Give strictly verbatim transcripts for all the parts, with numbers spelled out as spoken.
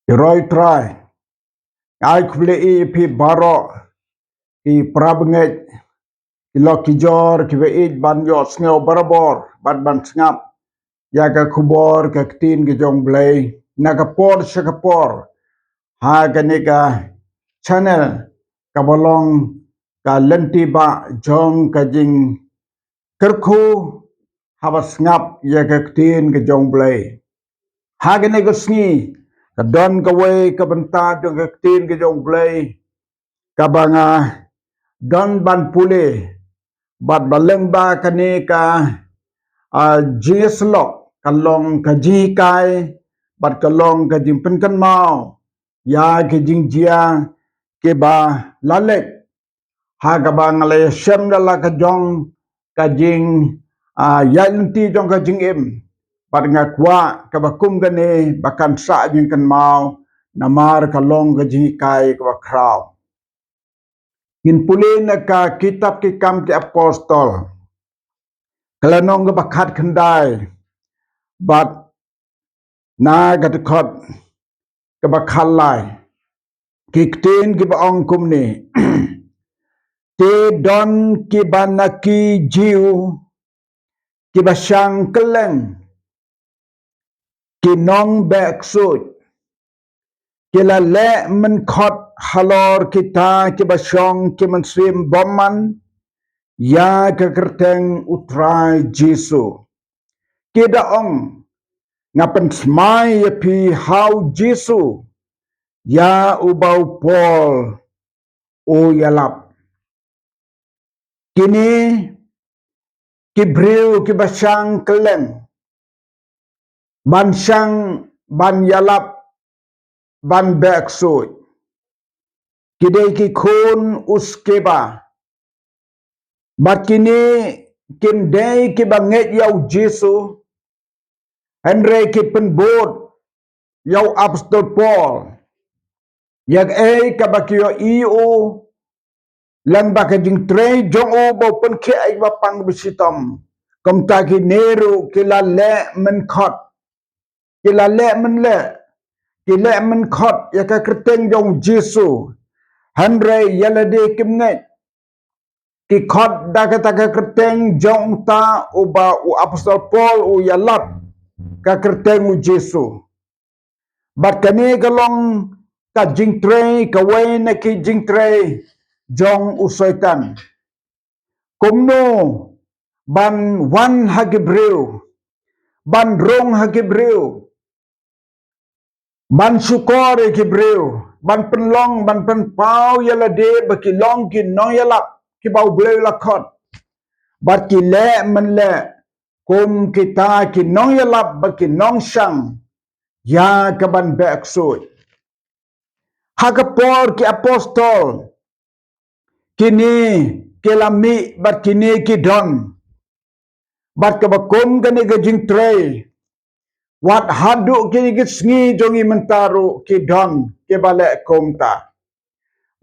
Ki roi Trai, nga ai khublei ïa phi baroh, ki para bangeit, ki lok ki jor, kiba ïeit ban ïohsngew barabor bad ban sngap ïa ka khubor ka ktien ka jong Blei na ka por sha ka por ha kane ka channel kaba long ka lynti ba jong ka jingkyrkhu haba sngap ïa ka ktien ka jong Blei. Ha kane ka sngi ka don kawei ka bynta jong ka ktien ka jong Blei kaba nga don ban pule bad ba lyngba kane ka, ah, jingïasyllok ka long ka jinghikai bad ka long ka jingpynkynmaw ïa ki jingjia kiba la leit ha kaba nga la ïashem da la ka jong ka jing, ah, ïaid lynti jong ka jingim. Bad nga kwah kaba kum kane ba kan sah jingkynmaw namar ka long ka jinghikai kaba khraw. Ngin pule na ka kitab Ki Kam ki Apostol, ka lynnong kaba khatkhyndai bad na ka dkhot kaba khatlai. Ki ktien kiba ong kumne: Te don kiba na ki Jiw kiba shang kylleng, ki nongbeh ksuid, ki la leh mynkhot halor kita kiba shong ki mynsiem bymman ïa ka kyrteng U Trai Jisu. Ki da ong, nga pynsmai ïa phi ha U Jisu ïa uba u Paul u ïalap. Kine ki briew kiba shang kylleng ban shang, ban ïalap, ban beh ksuid, ki dei ki khun u Skeva. Bad kine kim dei kiba ngeit ïa U Jisu, hynrei ki pynbud ïa u Apostol Paul ïa kaei kaba ki ïohi ïa u lyngba ka jingtrei jong u ba u pynkhiah ïa kiba pang kiba shitom. Kumta kine ruh ki la leh mynkhot, ki la leh mynleh, ki leh mynkhot ïa ka kyrteng jong U Jisu, hynrei ïa lade kim ngeit. Ki khot da kata ka kyrteng jong uta uba u Apostol Paul u ïalap, ka kyrteng U Jisu. Bad kane ka long ka jingtrei, kawei na ki jingtrei jong u Soitan. Kumno ban wan ha ki briew, ban rung ha ki briew, ban shukor ïa ki briew, ban pynlong, ban pynpaw ïa lade ba ki long ki nongïalap kiba U Blei u la khot. Bad ki leh mynleh kum kita ki nongïalap bad ki nongshang ïa ka ban beh ksuid. Ha ka por ki apostol, kine ki la mih bad kine ki don. Bad kaba kum kane ka jingtrei, wat haduh kine ki sngi jong ngi mynta ruh ki don kiba leh kumta.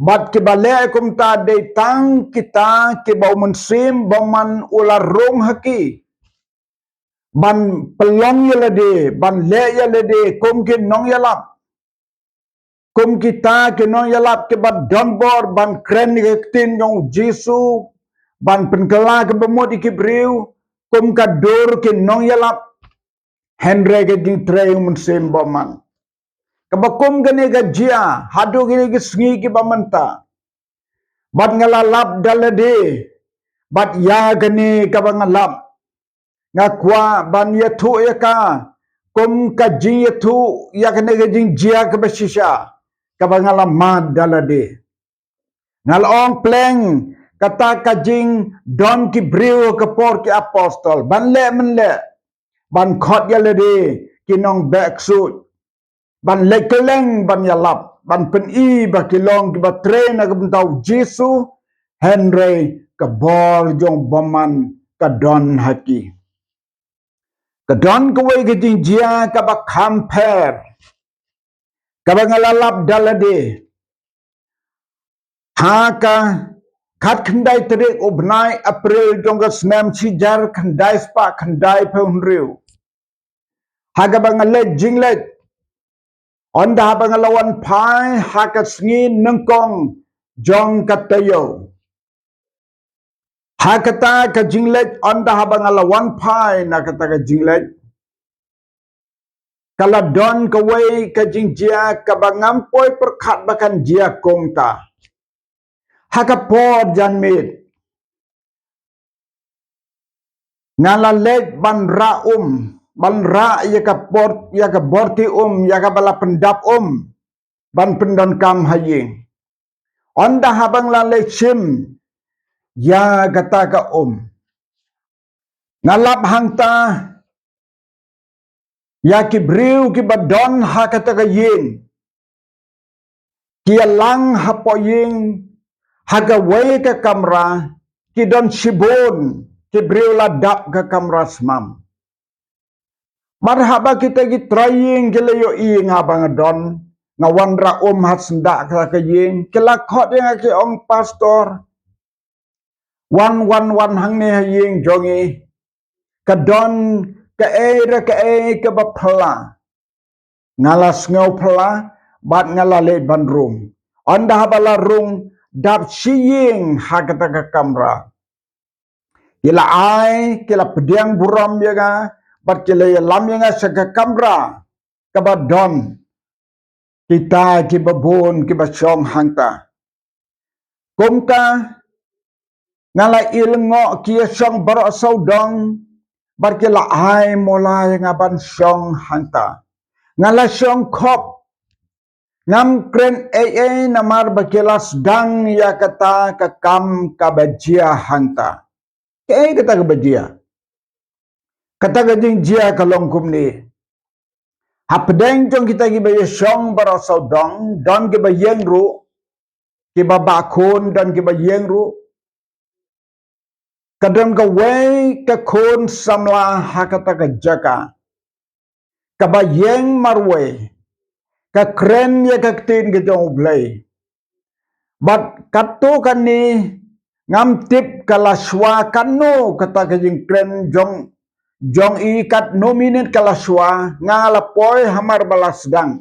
Bad kiba leh kumta dei tang kita kiba u Mynsiem Bymman u la rung ha ki ban pynlong ïa lade, ban leh ïa lade kum ki nongïalap. Kum kita ki nongïalap kiba don bor ban kren ïa ka ktien jong U Jisu, ban pynkylla kaba mut ïa ki briew kum ka dur ki nongïalap. Hynrei ka jingtrei u Mynsiem Bymman, kaba kum kane ka jia haduh kine ki sngi kiba mynta. Bad nga la lap da lade, bad ïa kane kaba nga lap, nga kwah ban ïathuh ïa ka kum ka jingïathuh ïa kane ka jingjia kaba shisha kaba nga la mad da lade. Nga la ong pleng kata ka jingdon ki briew ha ka por ki apostol ban leh mynleh, ban khot ïa lade ki nongbeh ksuid, ban leit kylleng ban ïalap, ban pyni ba ki long kiba trei na ka bynta U Jisu, hynrei ka bor jong u bymman ka don ha ki. Ka don kawei ka jingjia kaba kham pher, kaba nga la lap da lade. Ha ka khatkhyndai tarik u bnai April jong ka snem shi hajar khyndai spah khyndaiphew hynriew, ha kaba nga leit jingleit Ynda haba nga la wan phai ha ka sngi nyngkong jong ka taïew, ha kata ka jingleit, ynda haba nga la wan phai na kata ka jingleit, ka la don kawei ka jingjia kaba ngam poi pyrkhat ba kan jia kumta. Ha ka por janmiet, nga la leit ban rah um, ban rah ïa ka por, ïa ka borti um, ïa kaba la pyndap um, ban pyndonkam ha ïing. Ynda haba nga la leit shim ïa kata ka um, nga lap hangta ïa ki briew kiba don ha kata ka ïing. Ki ïalang hapoh ïing, ha kawei ka kamra, ki don shibun ki briew la dap ka kamra smam. Bad haba kita ki trai ïing ki la ïohi ïa nga ba nga don, nga wan rah um ha syndah kata ka ïing, ki la khot ïa nga, ki ong, "Pastor, wan, wan, wan hangne ha ïing jong ngi. Ka don kaei re kaei kaba phylla." Nga la sngew phylla bad nga la leit ban rung. Ynda haba la rung, dap shi ïing ha kata ka kamra. Ki la ai, ki la pdiang burom ïa nga bad ki la ïalam ïa nga sha ka kamra kaba don kita kiba bun kiba shong hangta. Kumta nga la ïa lyngngoh ki ïa shong baroh sawdong bad ki la ai mawla ïa nga ban shong hangta. Nga la shong khop, ngam kren ei ei namar ba ki la sdang ïa kata ka kam kaba jia hangta. Kaei kata kaba jia? Kata ka jingjia ka long kumne. Hapdeng jong kita kiba ïa shong baroh sawdong, don kiba ïeng ruh, kiba bah khun, don kiba ïeng ruh. Ka don kawei ka khun samla ha kata ka jaka kaba ïeng marwei, ka kren ïa ka ktien ka jong U Blei. Bad katto katne ngam tip ka la shuwa katno kata ka jingkren jong, jong i, katno minit ka la shuwa, nga la poi hamar ba la sdang.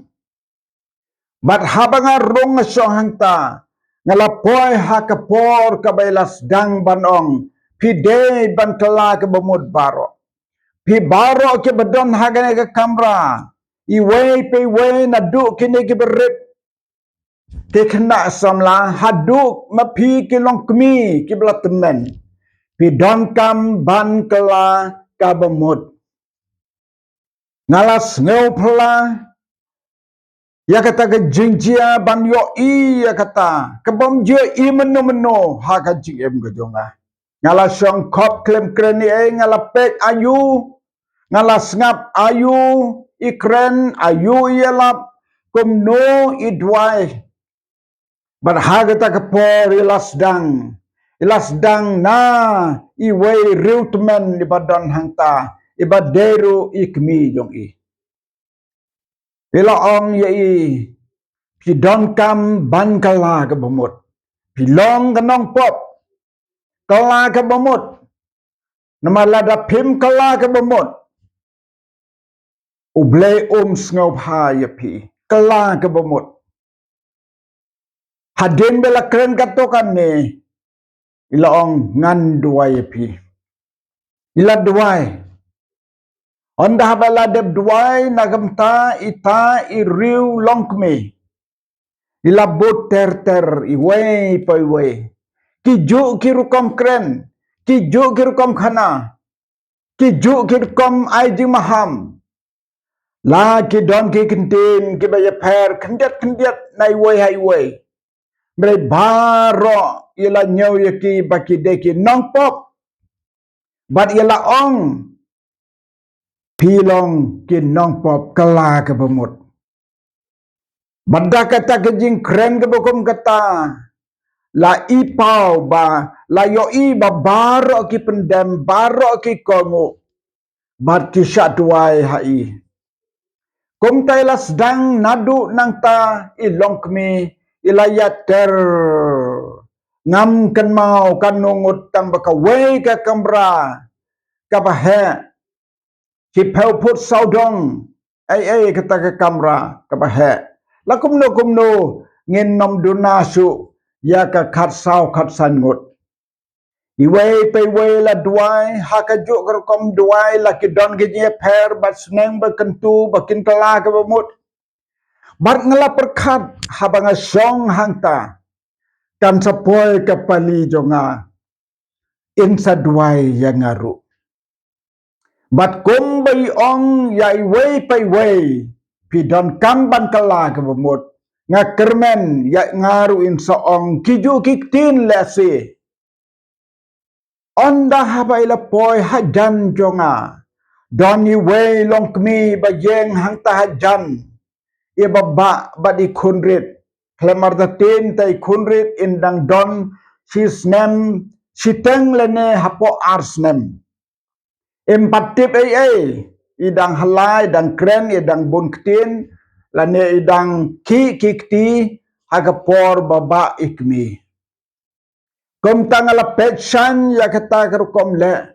Bad haba nga rung nga shong hangta, nga la poi ha ka por kaba i la sdang ban ong, "Phi dei ban kylla kaba mut baroh. Phi baroh kiba don ha kane ka kamra, iwei pa iwei naduh kine kiba rit, ki khynnah samla, haduh ma phi ki longkmie kiba la tymmen, phi donkam ban kylla kaba mut." Nga la sngew phylla ïa kata ka jingjia ban ïohi ïa kata kabym ju ïohi mynno mynno ha ka jingim ka jong nga. Nga la shong khop khlem kren ei ei, nga la peit aïu, nga la sngap aïu i kren, aïu i ïalap, kumno i duwai. Bad ha kata ka por i la sdang, i la sdang na iwei riewtymmen iba don hangta, iba dei ruh i kmie jong i. I la ong ïa i, "Phi donkam ban kylla kaba mut. Phi long ka nongpop, kylla kaba mut. Namar lada phim kylla kaba mut, U Blei um sngewbha ïa phi. Kylla kaba mut." Hadien ba la kren katto katne, i la ong, "Ngan duwai ïa phi." I la duwai. Ynda haba la dep duwai, na ka bynta ita i riew longkmie, i la bud ter ter iwei pa iwei. Ki juh ki rukom kren, ki juh ki rukom khana, ki juh ki rukom ai jingmaham. La ki don ki kyntien kiba ïapher khyndiat khyndiat na iwei ha iwei. Hynrei baroh i la ñiew ïa ki ba ki dei ki nongpop. Bad i la ong, "Phi long ki nongpop, kylla kaba mut." Bad da kata ka jingkren kaba kum kata, la i paw ba, la ïohi ba baroh ki pyndem, baroh ki kohnguh, bad ki shah duwai ha i. Kumta i la sdang naduh nangta i longkmie, i la ïaid ter. Ngam kynmaw katno ngut, tang ba kawei ka kamra kaba heh, shiphew phut sawdong, ei ei kata ka kamra kaba heh. La kumno kumno ngin nym duna shuh ïa ka khatsaw khatsan ngut. Iwei pa iwei la duwai ha kajuh ka rukom duwai, la ki don ki jingïapher bad sneng ba kyntu ba kin kylla kaba mut. Bad nga la pyrkhat haba nga shong hangta, kan sa poi ka pali jong nga, in sa duwai ïa nga ruh. Bad kumba i ong ïa iwei pa iwei, phi donkam ban kylla kaba mut, nga kyrmen ïa nga ruh in sa ong kijuh ki ktien lehse. Ynda haba i la poi hajan jong nga, don iwei longkmie ba ïeng hangta hajan, i babah bad i khun rit. Khlem arta tin ta i khun rit in dang don shi snem shiteng lane hapoh ar snem. Im pat tip ei ei, i dang hala, i dang kren, i dang bun ktien, lane i dang khih ki kti ha ka por ba bah i kmie. Kumta nga la peit shaiñ ïa kata ka rukom leh.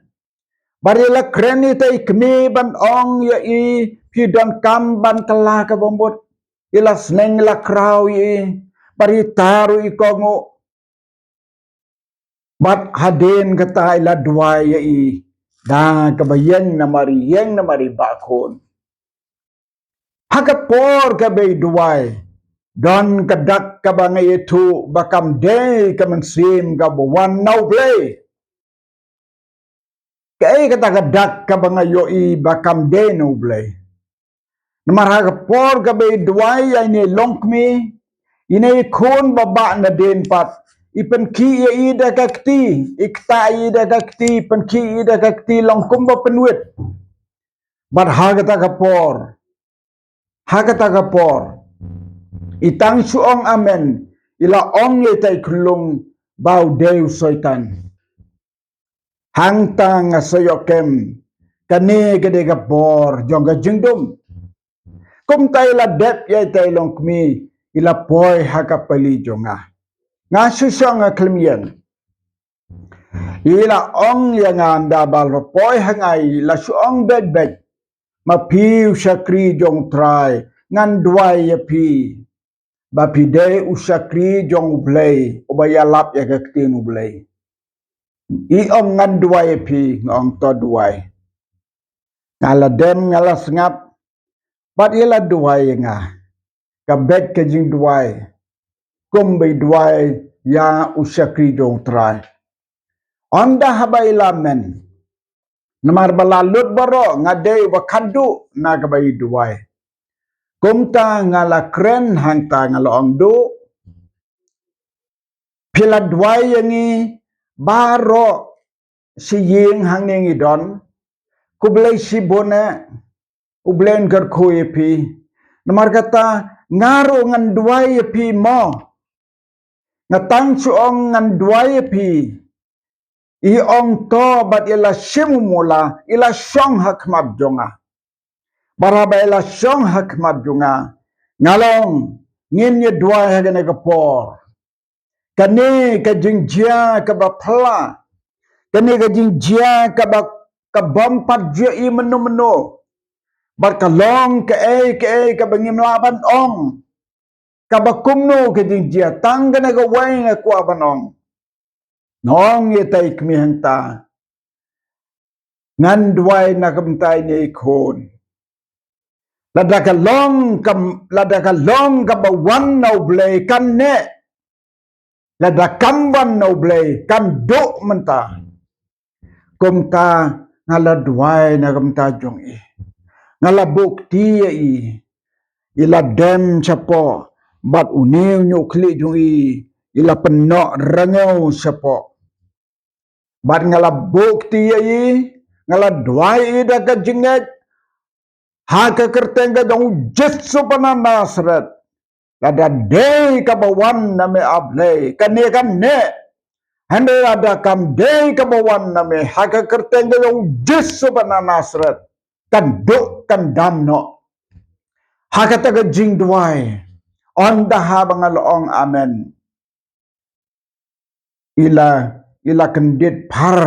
Bad i la kren ïa ita i kmie ban ong ïa i, phi donkam ban kylla kaba mut. I la sneng, i la khraw ïa i, bad i tar ruh i kohnguh. Bad hadien kata i la duwai ïa i da kaba ïeng namar i ïeng namar i bah khun. Ha ka por kaba i duwai, don ka dak kaba nga ïathuh ba kam dei ka mynsiem kaba wan na U Blei. Kaei kata ka dak kaba nga ïohi ba kam dei na U Blei? Namar ha ka por kaba i duwai ïa ine i longkmie, ine i khun ba bah nadien pat, i pynkhih ïa i da ka kti, i ktah ïa i da ka kti, i pynkhih ïa i da ka kti long kumba pynwit. Bad ha kata ka por, ha kata ka por, i tang shu ong amen, i la ong ïa ita i khyllung ba u dei u Soitan. Hangta nga sa ïoh kem, kane ka dei ka bor jong ka jingdum. Kumta i la dep ïa ita i longkmie, i la poi ha ka pali jong nga. Nga shu shong nga khlem ïeng. I la ong ïa nga ynda ba la poi ha nga, i la shu ong beit beit, ma phi u shakri jong U Trai, ngan duwai ïa phi ba phi dei u shakri jong U Blei uba ïalap ïa ka ktien U Blei. I ong ngan duwai ïa phi, nga ong to duwai. Nga la dem, nga la sngap, bad i la duwai ïa nga. Ka beit ka jingduwai kumba i duwai ïa u shakri jong U Trai. Ynda haba i la men, namar ba la lut baroh, nga dei uba khadduh na kaba i duwai. Kumta nga la kren hangta, nga la ong, duh, phi la duwai ïa ngi baroh shi ïing hangne ngi don. Khublei shibun eh, U Blei un kyrkhu ïa phi. Namar kata nga ruh ngan duwai ïa phi mo. Nga tang shu ong ngan duwai ïa phi. I ong to bad i la shim u mula, i la shong ha khmat jong nga. Bad haba i la shong ha khmat jong nga, nga la ong, ngin ïa duwai ha kane ka por. Kane ka jingjia kaba phylla, kane ka jingjia kaba, ka bym pat ju ïohi mynno mynno. Bad ka long kaei kaei kaba ngim lah ban ong. Kaba kumno ka jingjia, tang kane kawei nga kwah ban ong. Nga ong ïa ita i kmie hangta, ngan duwai na ka bynta ine i khun. Lada ka long kam, lada ka long kaba wan na U Blei kan neh. Lada kam wan na U Blei kan duh mynta. Kumta nga la duwai na ka bynta jong i. Nga la buh kti ïa i. I la dem shapoh, bad une u ñiuh khlieh jong i, i la pynnoh rngew shapoh. Bad nga la buh kti ïa i, nga la duwai ïa i da ka jingngeit ha ka kyrteng ka jong U Jisu ba na Nasareth. Lada dei kaba wan na me, A Blei, kane kan neh. Hynrei lada kam dei kaba wan na me, ha ka kyrteng ka jong U Jisu ba na Nasareth, kan duh kan dam noh. Ha kata ka jingduwai, ynda haba nga la ong amen, i la, i la kyndit phar,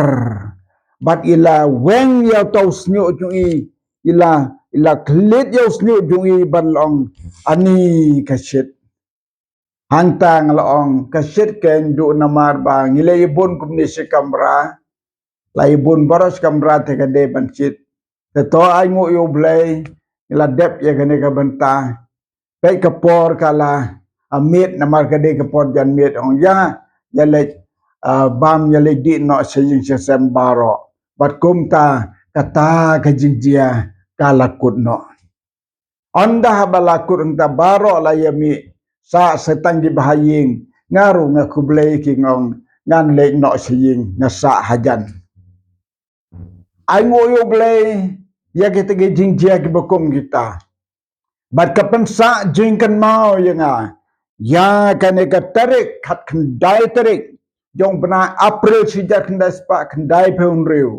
bad i la weng ïa uta u shñiuh jong i, i la i la klet ïa u shñiuh jong i ban la ong, ani ka shit. Hangta nga la ong, ka shit keiñ duh namar ba ngi la ïabun kumne shi kamra, la ïabun baroh shi kamra te ka dei ban shit. Te to ai nguh ïa u Blei, ngi la dep ïa kane ka bynta. Peit ka por ka la miet namar ka dei ka por jan miet, ong ïa, ïa leit, ah, bam ïa leit dih noh sha ïing sha sem baroh. Bad kumta kata ka jingjia ka la kut noh. Ynda haba la kut hangta baroh la ïa mih, sah sa tang ki bahaïing, nga ruh nga khublei ki, nga ong ngan leit noh sha ïing, nga sah hajan. Ai nguh ïa u Blei ïa kita ki jingjia kiba kum kita. Bad ka pynsah jingkynmaw ïa nga ïa kane ka tarik, khatkhyndai tarik jong bnai April shi hajar khyndai spah khyndaiphew hynriew.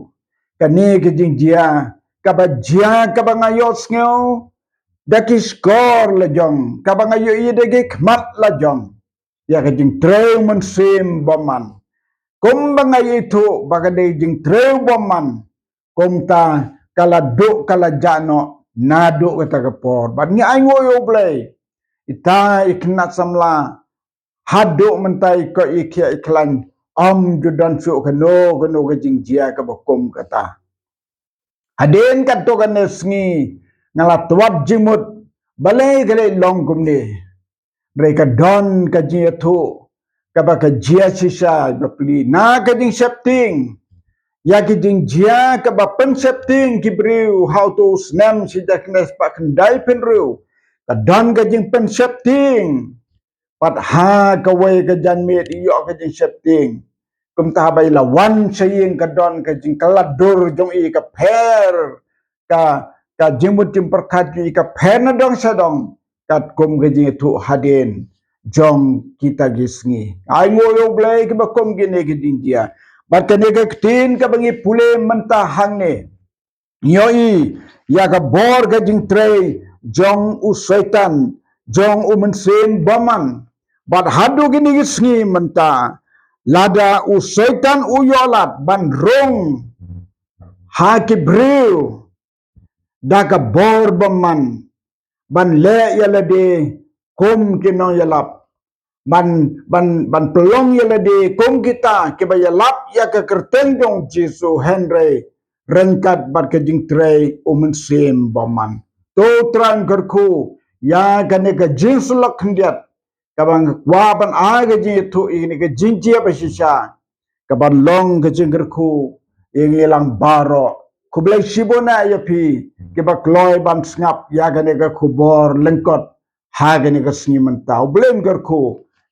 Kane ka jingjia kaba jia kaba nga ïohsngew da ki shkor la jong, kaba nga ïohi da ki khmat la jong, ïa ka jingtrei u Mynsiem Bymman. Kumba nga ithuh ba ka dei jingtrei u bymman, kumta ka la duh ka la jah noh naduh kata ka por. Bad ngi ai nguh ïa u Blei, ita i khynnah samla haduh mynta i koit i khiah i khlaiñ, ym ju don shuh kano kano ka jingjia kaba kum kata. Hadien katto katne sngi nga la twad jingmut balei ka leit long kumne. Hynrei ka don ka jingïathuh kaba ka jia shisha, bapli na ka jingsheptieng ïa ki jingjia kaba pynsheptieng ki briew ha uto u snem shi hajar khyndai spah khyndaiphew hynriew. Ka don ka jingpynsheptieng. Pat ha kawei ka janmiet i ïoh ka jingsheptieng. Kumta haba i la wan sha ïing ka don ka jingkylla dur jong i, ka pher, ka, ka jingmut jingpyrkhat jong i ka pher na dong sha dong, katkum ka jingïathuh hadien jong kita ki sngi. Ai nguh ïa u Blei kiba kum kine ki jingjia. Bad kane ka ktien kaba ngi pule mynta hangne, ngi ïohi ïa ka bor ka jingtrei jong u Soitan, jong u Mynsiem Bymman. Bad haduh kine ki sngi mynta, lada u Soitan u ïoh lad ban rung ha ki briew da ka bor bymman, ban leh ïa lade kum ki nongïalap, ban, ban, ban pynlong ïa lade kum kita kiba ïalap ïa ka kyrteng jong u Jisu, hynrei ryngkat bad ka jingtrei u Mynsiem Bymman. To Trai, kyrkhu ïa kane ka jingsyllok khyndiat kaba nga kwah ban ai ka jingïathuh ïa kane ka jingjia ba shisha, kaban long ka jingkyrkhu ïa ngi lang baroh. Khublei shibun ïa phi kiba kloi ban sngap ïa kane ka khubor lyngkot ha kane ka sngi mynta. U Blei un kyrkhu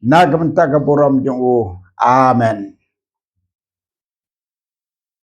na ka bynta ka burom jong u. Amen.